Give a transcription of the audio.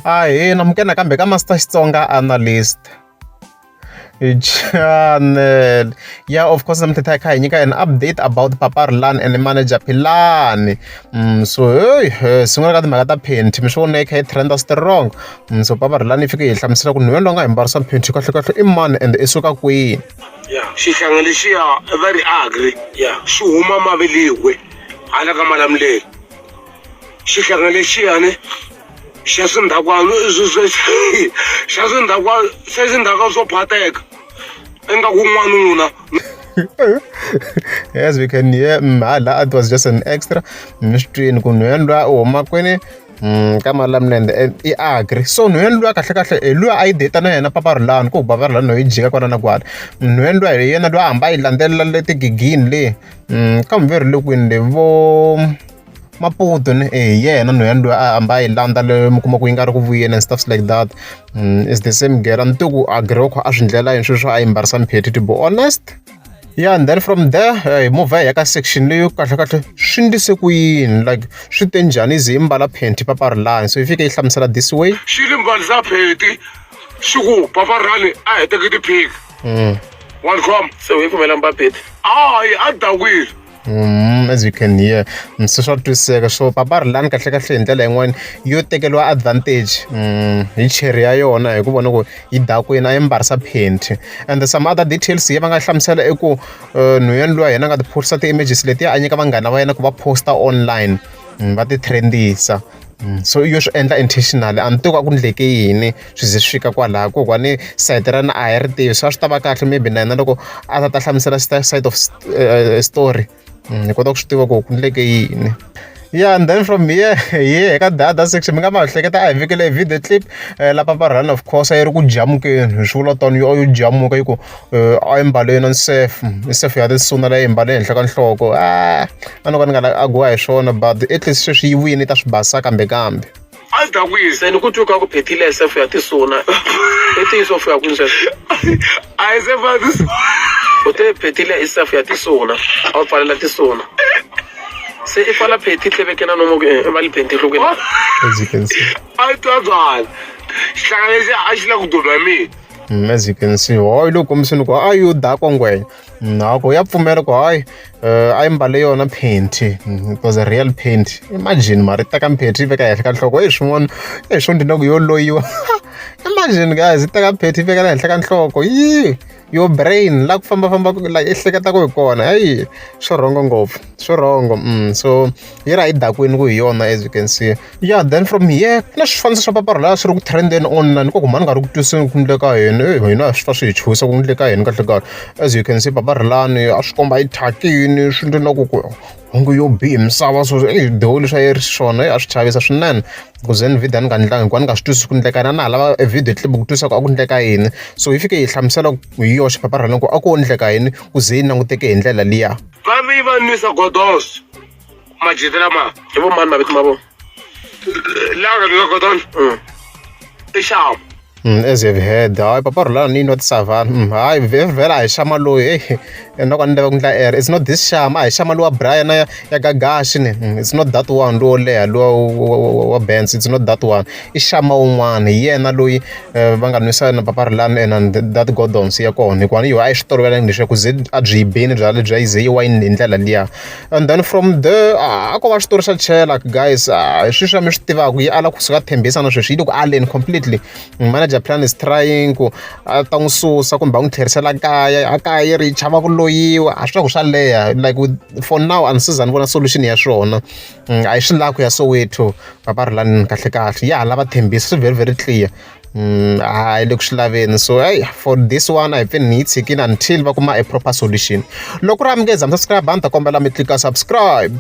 Ahee namukela nakambe ka Master Xitsonga Analyst channel. Yeah, of course namuntlha hi kha hi nyika an update about Papa Rhulani and manager Philani. So hey, sungula ka timhaka ta Penty mi swi vona yi kha yi trenda strong. So Papa Rhulani yi fike yi hlamusela ku nhwenya loyi a nga hi mbarisa Penty kahle kahle i mani and i suka kwihi. Xihlangi lexiya va ri agri xi huma maveligwe hala ka Malamulele. Xihlangi lexiyani xa swindhakwani xa swindhakwani xa swindhakwani swo phateka ingaku n'wanuna. As we can hear, hala it was just an extra. Mi swi twini ku nhwenya luya u huma kwini ka Malamulele i agri. So nhwenya luya kahlekahle hi luya a yi date na yena Papa Rhulani ku Papa Rhulani no yi jika kwala na kwala. Nhwenya luya hi yena luya a hamba a yi landzelela le tigigini le kambe ve ri le kwini le vo Maputo ni hi yena nhwenya luya a hamba a yi landza le mi kuma ku yi nga ri ku vuyeni and stuffs like that. It's the same girl a ni tivi ku agri wa kha a swi ndlela yini sweswo a yi mbarisa mpheti to be honest. Yeah, and then from there hi move hi ya ka section leyo kahlekahle swi ndlise ku yini like swi te njhani yi ze yi mbala phenti Papa Rhulani so yi fike yi hlamusela this way. Xi ni mbarisa phenti xi ku Papa Rhulani a hi teki tiphiki. Wa ni khoma? Se u yi pfumela mba pheti? Hayi a dakwile. As you can hear se swa twisiseka so Papa Rhulani kahlekahle hi ndlela yin'wani yo tekeriwa advantage hi cherry ya yona hi ku vona ku yi dakwini a yi mbarisa phenti and some other details ye va nga hlamusela i ku nhwenya luya yena a nga ti post ti-images letiya a nyika vanghana va yena ku va post-a online va ti trend-isa. So yo swi endla intentionally a ni tivi ku a ku endleke yini swi ze swi fika kwalaya kokwani sayiti ra yena a hi ri tivi so a swi ta va kahle maybe na yena loko a ta ta hlamusela side of story hi kota ku swi tiva ku ku endleke yini. Yeah, and then from here hi ye ka the other section mi nga ma hleketa a hi vekele video clip la Papa Rhulani of course a yi ri ku jamukeni hi swi vula tano yo yo jamuka yi ku a yi mbale yona nsefo nsefo ya risuna leyi mbale ehenhla ka nhloko a no ka ni nga lavi a hi swona but at least sweswi yi vuyile yi ta swi basa kambe kambe. A dakwile. Se ni ku twi ka ku phethile sefo ya tisuna i ntiyiso fu ya kwini sweswo? A hi sefo ya tisuna. U te phethile i sefo ya tisuna a wu pfalela tisuna se i pfala pheti tleveke na nomu ku i va li phenti enhlokweni. As you can see. A yi twa byala xihlanga lexi a xi lava ku doba mina. As you can see hayi loko kombiseni ku a yo dakwa ngwenya nako ya pfumela ku hayi a yi mbale yona phenti it was a real panty imagine mara yi teka mpheti yi veka henhla ka nhloko e swin'wana e swo ndzi ku yo loyiwa imagine guys yi teka mpheti yi vekela henhla ka nhloko yi your brain la ku fambafamba la i hleketaka hi kona heyi swi wrong ngopfu swi wrong so yi ri a yi dakwini ku hi yona as you can see. Yeah then from here ku na swifaniso swa Papa Rhulani swi ri ku trend-eni online ko ku mhani nga ri ku twisiseni ku endleka yini e hina swi fa swi hi chuhisa ku endleka yini kahle kahle as you can see Papa Rhulani a swi komba yi thyakini swi ndzi na ku ku onge yo bihi misava so eyi the way leswi a yi ri xiswona a swi chavisa swinene ku ze ni video a ni nga endlangi hikuva ni nga swi twisisi ku endleka yini a na ha lava e video clip ku twisisa ku a ku endleka yini so yi fike yi hlamusela hi yoxe Papa Rhulani ku a ku endleka yini ku ze yi languteke hi ndlela liya. Va vi va nwisa godoso majita lama. Hi vo mani mavito ma vona? Laha nga nwisa godoso i Xama. As you've heard hayi Papa Rhulani ni nwa ti-savanna hayi vhela a hi Xama loyi heyi na ku a ni lava ku endla error it's not this Xama a hi Xama lowa Brian ya ya Gagashi ni it's not that one lowo leha luwa wa Benz it's not that one i Xama wun'wana hi yena loyi va nga nwisa na Papa Rhulani and that Gordons ya kona hikuva ni yoho a yi swi tolovelangi leswiya ku ze a byi yi bini byalwa lebyiya yi ze yi wayini hi ndlela liya and then from there a ko va xitori xa chela guys hi sweswiya mi swi tivaka yi ala kusuka Thembisa na sweswi yi le ku aleni completely manager plan is trying ku a ta n'wi susa kumbe a n'wi tlherisela kaya a kaya yi ri yi chava ku loyiwa a swi ku swa leha like for now a ni se za ni vona solution ya swona a yi swi lavi ku ya Soweto Papa Rhulani kahle kahle ya ha lava Thembisa swi very very clear a yi le ku swi laveni so hey for this one a hi pfeni ni yi tshikini until va kuma a proper solution loko ri amukeza mi subscribe a ni ta kombela mi tlika subscribe.